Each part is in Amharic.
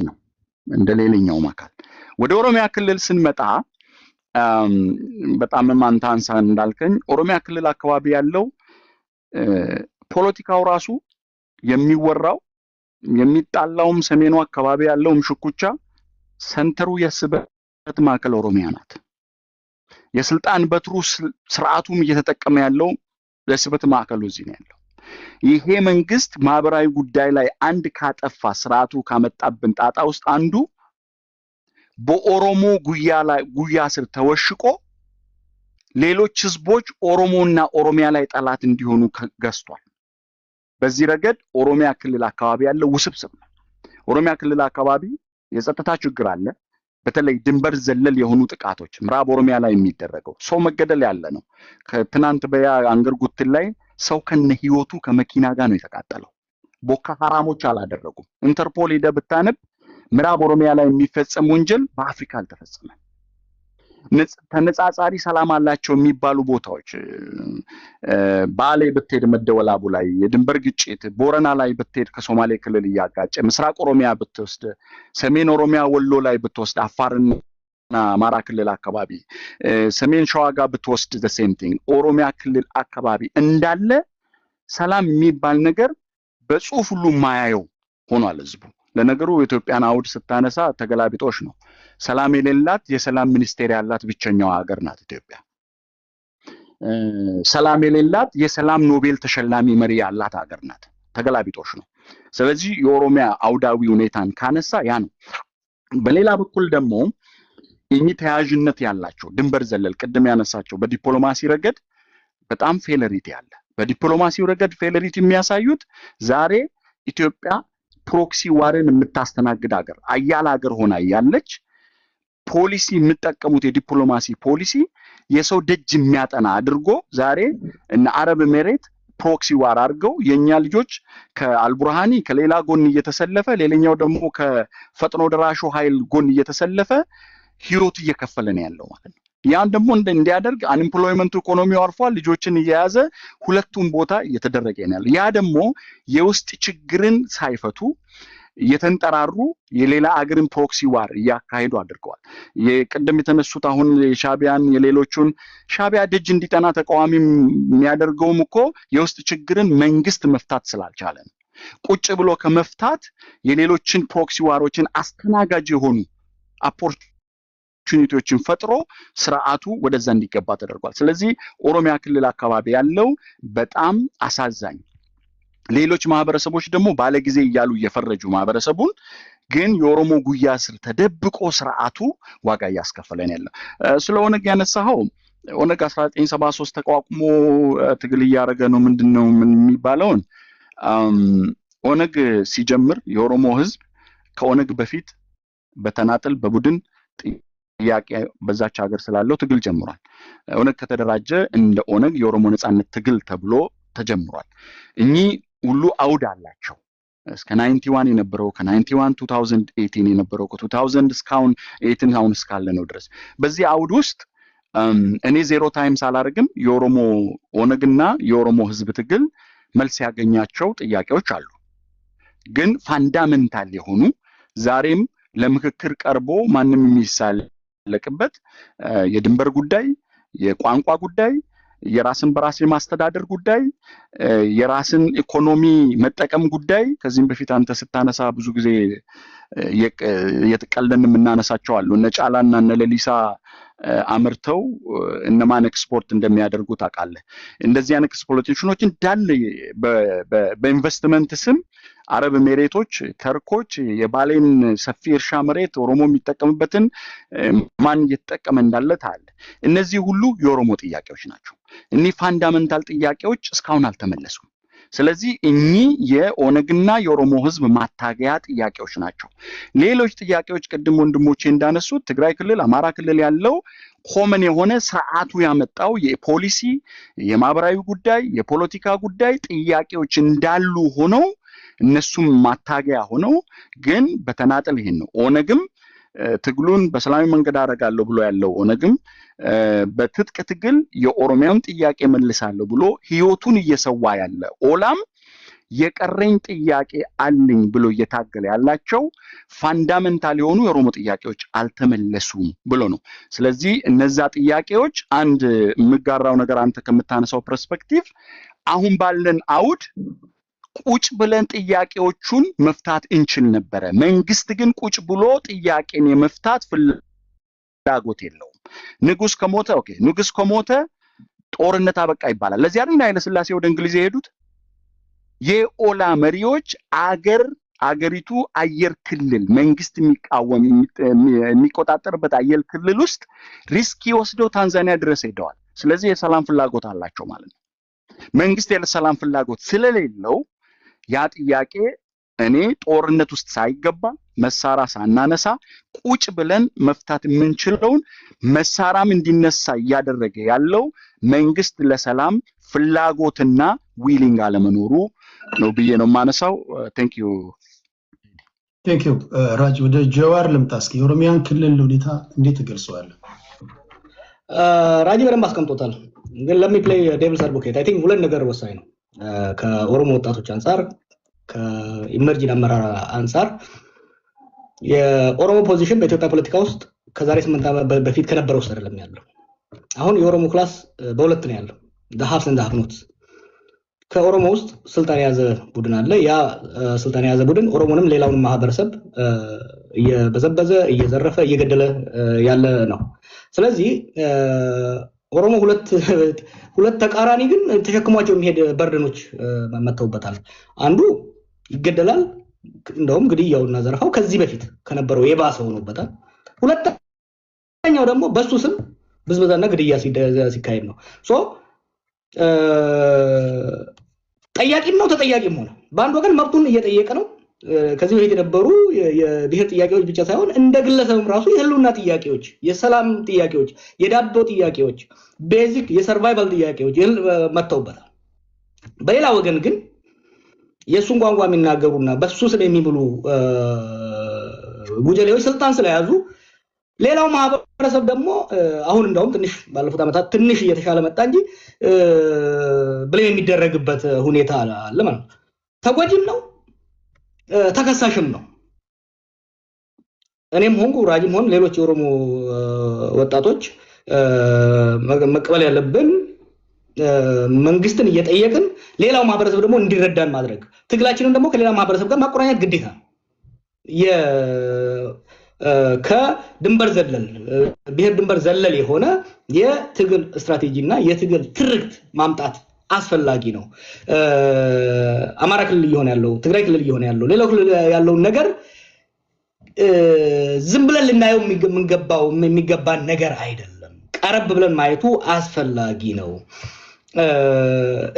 ነው እንደ ሌላኛውም አካል። ወደ ኦሮሚያ ክልል ስንመጣ በጣም አንተ አንሳ እንዳልከኝ ኦሮሚያ ክልል አካባቢ ያለው ፖለቲካው ራሱ የሚወራው የሚጣላውም ሰሜኑ አካባቢ ያለውም ሽኩቻ center ኡ የስበት ማዕከል ኦሮሚያ ናት። የስልጣን በትሩ ስርዓቱም እየተጠቀመ ያለው የስበት ማዕከሉ እዚህ ነው ያለው። ይሄ መንግስት ማህበራዊ ጉዳይ ላይ አንድ ካጠፋ ስርዓቱ ካመጣብን ጣጣ ውስጥ አንዱ በኦሮሞ ጉያ ላይ ጉያ ስር ተወሽቆ ሌሎች ህዝቦች ኦሮሞና ኦሮሚያ ላይ ጠላት እንዲሆኑ ገዝቷል። በዚህ ረገድ ኦሮሚያ ክልል አካባቢ ያለው ውስብስብ ነው። ኦሮሚያ ክልል አካባቢ የጸጥታ ችግር አለ። በተለይ ድንበር ዘለል የሆኑ ጥቃቶች ምዕራብ ኦሮሚያ ላይ የሚደረገው ሰው መገደል ያለ ነው። ከትናንት በያ አንገር ጉትን ላይ ሰው ከነ ህይወቱ ከመኪና ጋር ነው የተቃጠለው። ቦኮ ሐራሞች አላደረጉም። ኢንተርፖል ሄደህ ብታነብ ምዕራብ ኦሮሚያ ላይ የሚፈጸም ወንጀል በአፍሪካ አልተፈጸመም። ተነጻጻሪ ሰላም አላቸው የሚባሉ ቦታዎች ባሌ ብትሄድ መደወላቡ ላይ የድንበር ግጭት፣ ቦረና ላይ ብትሄድ ከሶማሌ ክልል እያጋጨ፣ ምስራቅ ኦሮሚያ ብትወስድ፣ ሰሜን ኦሮሚያ ወሎ ላይ ብትወስድ፣ አፋርና አማራ ክልል አካባቢ፣ ሰሜን ሸዋ ጋር ብትወስድ the same thing። ኦሮሚያ ክልል አካባቢ እንዳለ ሰላም የሚባል ነገር በጽሁፍ ሁሉ የማያየው ሆኗል ህዝቡ። ለነገሩ የኢትዮጵያን አውድ ስታነሳ ተገላቢጦሽ ነው። ሰላም የሌላት የሰላም ሚኒስቴር ያላት ብቸኛዋ ሀገር ናት ኢትዮጵያ። ሰላም የሌላት የሰላም ኖቤል ተሸላሚ መሪ ያላት ሀገር ናት። ተገላቢጦሽ ነው። ስለዚህ የኦሮሚያ አውዳዊ ሁኔታን ካነሳ ያ ነው። በሌላ በኩል ደግሞ እኚህ ተያያዥነት ያላቸው ድንበር ዘለል ቅድም ያነሳቸው በዲፕሎማሲ ረገድ በጣም failure አለ። በዲፕሎማሲው ረገድ failure የሚያሳዩት ዛሬ ኢትዮጵያ proxy war ን የምታስተናግድ ሀገር አያል ሀገር ሆና እያለች ፖሊሲ የሚጠቀሙት የዲፕሎማሲ ፖሊሲ የሰው ደጅ የሚያጠና አድርጎ ዛሬ እነ አረብ ኤሜሬት proxy war አድርገው የእኛ ልጆች ከአልቡርሃኒ ከሌላ ጎን እየተሰለፈ ሌላኛው ደግሞ ከፈጥኖ ደራሹ ኃይል ጎን እየተሰለፈ ህይወቱ እየከፈለ ነው ያለው ማለት ነው። ያን ደግሞ እንዲያደርግ unemployment ኡ ኢኮኖሚው አርፏል። ልጆችን እየያዘ ሁለቱም ቦታ እየተደረገ ነው ያለው። ያ ደግሞ የውስጥ ችግርን ሳይፈቱ እየተንጠራሩ የሌላ አገርን proxy war እያካሄዱ አድርገዋል። የቅድም የተነሱት አሁን የሻቢያን የሌሎቹን ሻቢያ ደጅ እንዲጠና ተቃዋሚ የሚያደርገውም እኮ የውስጥ ችግርን መንግስት መፍታት ስላልቻለ ነው። ቁጭ ብሎ ከመፍታት የሌሎችን proxy war ኦችን አስተናጋጅ የሆኑ opportunity ዎችን ፈጥሮ ስርዓቱ ወደዛ እንዲገባ ተደርጓል። ስለዚህ ኦሮሚያ ክልል አካባቢ ያለው በጣም አሳዛኝ፣ ሌሎች ማህበረሰቦች ደግሞ ባለጊዜ እያሉ እየፈረጁ ማህበረሰቡን ግን የኦሮሞ ጉያ ስር ተደብቆ ስርዓቱ ዋጋ እያስከፈለን ያለው። ስለ ኦነግ ያነሳኸው ኦነግ 1973 ተቋቁሞ ትግል እያደረገ ነው ምንድን ነው ምን የሚባለውን ኦነግ ሲጀምር የኦሮሞ ህዝብ ከኦነግ በፊት በተናጠል በቡድን ጥያቄ በዛች ሀገር ስላለው ትግል ጀምሯል። ኦነግ ከተደራጀ እንደ ኦነግ የኦሮሞ ነጻነት ትግል ተብሎ ተጀምሯል። እኚህ ሁሉ አውድ አላቸው። እስከ 91 የነበረው ከ91 2018 የነበረው ከ2000 እስካሁን 18 አሁን እስካለ ነው ድረስ በዚህ አውድ ውስጥ እኔ zero times አላደርግም። የኦሮሞ ኦነግና የኦሮሞ ህዝብ ትግል መልስ ያገኛቸው ጥያቄዎች አሉ። ግን fundamental የሆኑ ዛሬም ለምክክር ቀርቦ ማንም የሚሳለቅበት የድንበር ጉዳይ፣ የቋንቋ ጉዳይ፣ የራስን በራስ የማስተዳደር ጉዳይ፣ የራስን ኢኮኖሚ መጠቀም ጉዳይ ከዚህም በፊት አንተ ስታነሳ ብዙ ጊዜ እየተቀለድን የምናነሳቸው አሉ። እነ ጫላና እነ ሌሊሳ አምርተው እነማን ኤክስፖርት እንደሚያደርጉ ታውቃለህ። እንደዚህ አይነት exploitation ኦች እንዳለ በኢንቨስትመንት ስም አረብ ኤሜሬቶች፣ ተርኮች የባሌን ሰፊ እርሻ መሬት ኦሮሞ የሚጠቀምበትን ማን እየተጠቀመ እንዳለ ታያለህ። እነዚህ ሁሉ የኦሮሞ ጥያቄዎች ናቸው። እኒህ fundamental ጥያቄዎች እስካሁን አልተመለሱም። ስለዚህ እኚህ የኦነግና የኦሮሞ ህዝብ ማታገያ ጥያቄዎች ናቸው። ሌሎች ጥያቄዎች ቅድም ወንድሞቼ እንዳነሱት ትግራይ ክልል፣ አማራ ክልል ያለው common የሆነ ስርዓቱ ያመጣው የፖሊሲ፣ የማህበራዊ ጉዳይ፣ የፖለቲካ ጉዳይ ጥያቄዎች እንዳሉ ሆነው እነሱም ማታገያ ሆነው ግን በተናጠል ይሄን ነው። ኦነግም ትግሉን በሰላማዊ መንገድ አደርጋለሁ ብሎ ያለው ኦነግም በትጥቅ ትግል የኦሮሚያን ጥያቄ መልሳለሁ ብሎ ህይወቱን እየሰዋ ያለ ኦላም የቀረኝ ጥያቄ አለኝ ብሎ እየታገለ ያላቸው fundamental የሆኑ የኦሮሞ ጥያቄዎች አልተመለሱም ብሎ ነው። ስለዚህ እነዛ ጥያቄዎች አንድ የምጋራው ነገር አንተ ከምታነሳው perspective አሁን ባለን አውድ ቁጭ ብለን ጥያቄዎቹን መፍታት እንችል ነበረ። መንግስት ግን ቁጭ ብሎ ጥያቄን የመፍታት ፍላጎት የለውም። ንጉስ ከሞተ okay፣ ንጉስ ከሞተ ጦርነት አበቃ ይባላል። ለዚህ አይደል ኃይለ ሥላሴ ወደ እንግሊዝ የሄዱት? የኦላ መሪዎች አገሪቱ አየር ክልል መንግስት የሚቃወም የሚቆጣጠርበት አየር ክልል ውስጥ risk ወስደው ታንዛኒያ ድረስ ሄደዋል። ስለዚህ የሰላም ፍላጎት አላቸው ማለት ነው። መንግስት የሰላም ፍላጎት ስለሌለው ያ ጥያቄ እኔ ጦርነት ውስጥ ሳይገባ፣ መሳሪያ ሳናነሳ ቁጭ ብለን መፍታት የምንችለውን መሳሪያም እንዲነሳ እያደረገ ያለው መንግስት ለሰላም ፍላጎትና willing አለመኖሩ ነው ብዬ ነው የማነሳው። Thank you. Thank you ራጅ። ወደ ጀዋር ልምጣ እስኪ። የኦሮሚያን ክልል ሁኔታ እንዴት ትገልጸዋለህ? ራጂ በደንብ አስቀምጦታል። ግን let me play devil's advocate. I think ሁለት ነገር ወሳኝ ነው። ከኦሮሞ ወጣቶች አንጻር፣ ከ emerging አመራር አንጻር የኦሮሞ position በኢትዮጵያ ፖለቲካ ውስጥ ከዛሬ 8 ዓመት በፊት ከነበረው ውስጥ አይደለም ያለው። አሁን የኦሮሞ class በሁለት ነው ያለው፣ haves and have nots። ከኦሮሞ ውስጥ ስልጣን የያዘ ቡድን አለ። ያ ስልጣን የያዘ ቡድን ኦሮሞንም ሌላውን ማህበረሰብ እየበዘበዘ፣ እየዘረፈ፣ እየገደለ ያለ ነው። ስለዚህ ኦሮሞ ሁለት ሁለት ተቃራኒ ግን ተሸክሟቸው የሚሄድ burden ኦች መጥተውበታል። አንዱ ይገደላል፣ እንደውም ግድያውና ዘረፋው ከዚህ በፊት ከነበረው የባሰ ሆኖበታል። ሁለተኛው ደግሞ በሱ ስም ብዝበዛና ግድያ ሲካሄድ ነው። So ጠያቂም ነው ተጠያቂም ሆነ። በአንድ ወገን መብቱን እየጠየቀ ነው። ከዚህ በፊት የነበሩ የብሔር ጥያቄዎች ብቻ ሳይሆን እንደ ግለሰብም ራሱ የህልውና ጥያቄዎች፣ የሰላም ጥያቄዎች፣ የዳቦ ጥያቄዎች፣ basic የ survival ጥያቄዎች መጥተውበታል። በሌላ ወገን ግን የእሱን ቋንቋ የሚናገሩና በሱ ስም የሚምሉ ጉጀሌዎች ስልጣን ስለያዙ ሌላው ማህበረሰብ ደግሞ አሁን እንደውም ትንሽ ባለፉት ዓመታት ትንሽ እየተሻለ መጣ እንጂ blame የሚደረግበት ሁኔታ አለ ማለት ነው። ተጎጂም ነው፣ ተከሳሽም ነው። እኔም ሆንኩ ራጂም ሆን ሌሎች የኦሮሞ ወጣቶች መቀበል ያለብን መንግስትን እየጠየቅን ሌላው ማህበረሰብ ደግሞ እንዲረዳን ማድረግ፣ ትግላችንን ደግሞ ከሌላ ማህበረሰብ ጋር ማቆራኘት ግዴታ ነው። ከድንበር ዘለል፣ ብሔር ድንበር ዘለል የሆነ የትግል ስትራቴጂ እና የትግል ትርክት ማምጣት አስፈላጊ ነው። አማራ ክልል እየሆነ ያለው፣ ትግራይ ክልል እየሆነ ያለው፣ ሌላው ክልል ያለውን ነገር ዝም ብለን ልናየው የምንገባው የሚገባን ነገር አይደለም። ቀረብ ብለን ማየቱ አስፈላጊ ነው።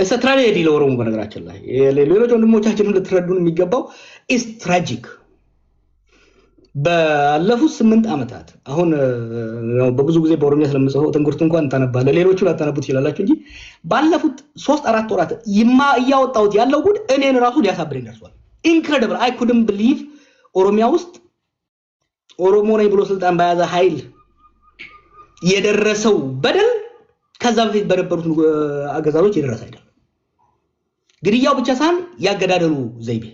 It's a tragedy ለኦሮሞ። በነገራችን ላይ ሌሎች ወንድሞቻችንን ልትረዱን የሚገባው it's tragic። ባለፉት 8 ዓመታት አሁን በብዙ ጊዜ በኦሮሚያ ስለምጽፈው ትንጉርት እንኳን ታነባለህ፣ ሌሎቹ ላታነቡ ትችላላችሁ እንጂ ባለፉት 3 4 ወራት እያወጣሁት ያለው ጉድ እኔን ራሱ ሊያሳብደኝ ደርሷል። Incredible. I couldn't believe ኦሮሚያ ውስጥ ኦሮሞ ነኝ ብሎ ስልጣን በያዘ ኃይል የደረሰው በደል ከዛ በፊት በነበሩት አገዛዞች የደረሰ አይደለም። ግድያው ብቻ ሳይሆን ያገዳደሉ ዘይቤ፣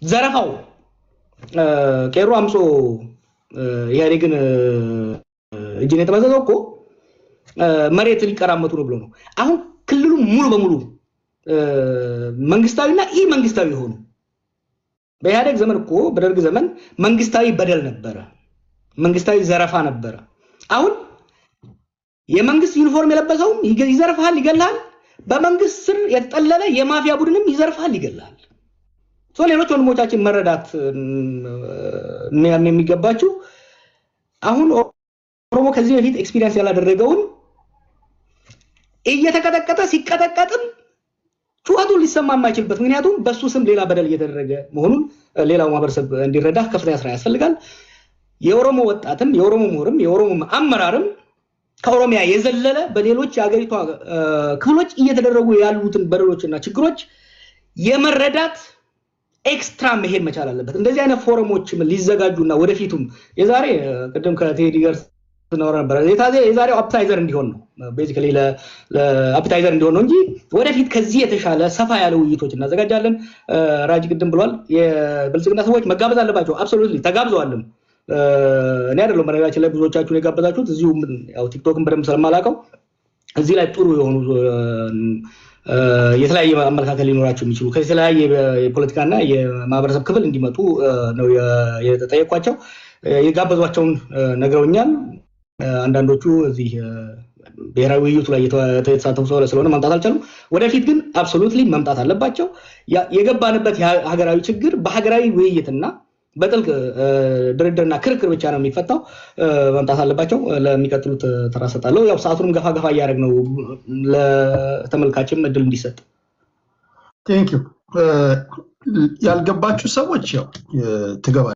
ዘረፋው፣ ቄሮ አምጾ ኢህአዴግን እጅን የተመዘዘው እኮ መሬት ሊቀራመቱ ነው ብሎ ነው። አሁን ክልሉ ሙሉ በሙሉ መንግስታዊና ኢ መንግስታዊ የሆኑ፣ በኢህአዴግ ዘመን እኮ በደርግ ዘመን መንግስታዊ በደል ነበረ፣ መንግስታዊ ዘረፋ ነበረ። አሁን የመንግስት ዩኒፎርም የለበሰውም ይዘርፍሃል፣ ይገልሃል። በመንግስት ስር የተጠለለ የማፊያ ቡድንም ይዘርፍሃል፣ ይገልሃል። ሌሎች ወንድሞቻችን መረዳት የሚገባችው አሁን ኦሮሞ ከዚህ በፊት experience ያላደረገውን እየተቀጠቀጠ ሲቀጠቀጥም ጩኸቱን ሊሰማ የማይችልበት፣ ምክንያቱም በሱ ስም ሌላ በደል እየተደረገ መሆኑን ሌላው ማህበረሰብ እንዲረዳ ከፍተኛ ስራ ያስፈልጋል። የኦሮሞ ወጣትም የኦሮሞ ምሁርም የኦሮሞ አመራርም ከኦሮሚያ የዘለለ በሌሎች የሀገሪቷ ክፍሎች እየተደረጉ ያሉትን በደሎችና ችግሮች የመረዳት extra መሄድ መቻል አለበት። እንደዚህ አይነት ፎረሞችም ሊዘጋጁና ወደፊቱም የዛሬ ቅድም ከቴዲ ጋር ስናወራ ነበረ። የዛሬው appetizer እንዲሆን ነው፣ basically ለ appetizer እንዲሆን ነው እንጂ ወደፊት ከዚህ የተሻለ ሰፋ ያለ ውይይቶች እናዘጋጃለን። ራጅ ቅድም ብሏል፣ የብልጽግና ሰዎች መጋበዝ አለባቸው። Absolutely ተጋብዘዋልም። እኔ አይደለሁም በነገራችን ላይ ብዙዎቻችሁን የጋበዛችሁት። እዚሁ ያው ቲክቶክን በደንብ ስለማላውቀው እዚህ ላይ ጥሩ የሆኑ የተለያየ አመለካከት ሊኖራቸው የሚችሉ ከተለያየ የፖለቲካና የማህበረሰብ ክፍል እንዲመጡ ነው የተጠየኳቸው። የጋበዟቸውን ነግረውኛል። አንዳንዶቹ እዚህ ብሔራዊ ውይይቱ ላይ የተሳተፉ ሰው ስለሆነ መምጣት አልቻሉም። ወደፊት ግን absolutely መምጣት አለባቸው። የገባንበት ሀገራዊ ችግር በሀገራዊ ውይይትና በጥልቅ ድርድርና ክርክር ብቻ ነው የሚፈታው። መምጣት አለባቸው። ለሚቀጥሉት ተራ እሰጣለሁ። ያው ሰዓቱንም ገፋ ገፋ እያደረግ ነው ለተመልካችም እድል እንዲሰጥ። Thank you። ያልገባችሁ ሰዎች ያው ትገባ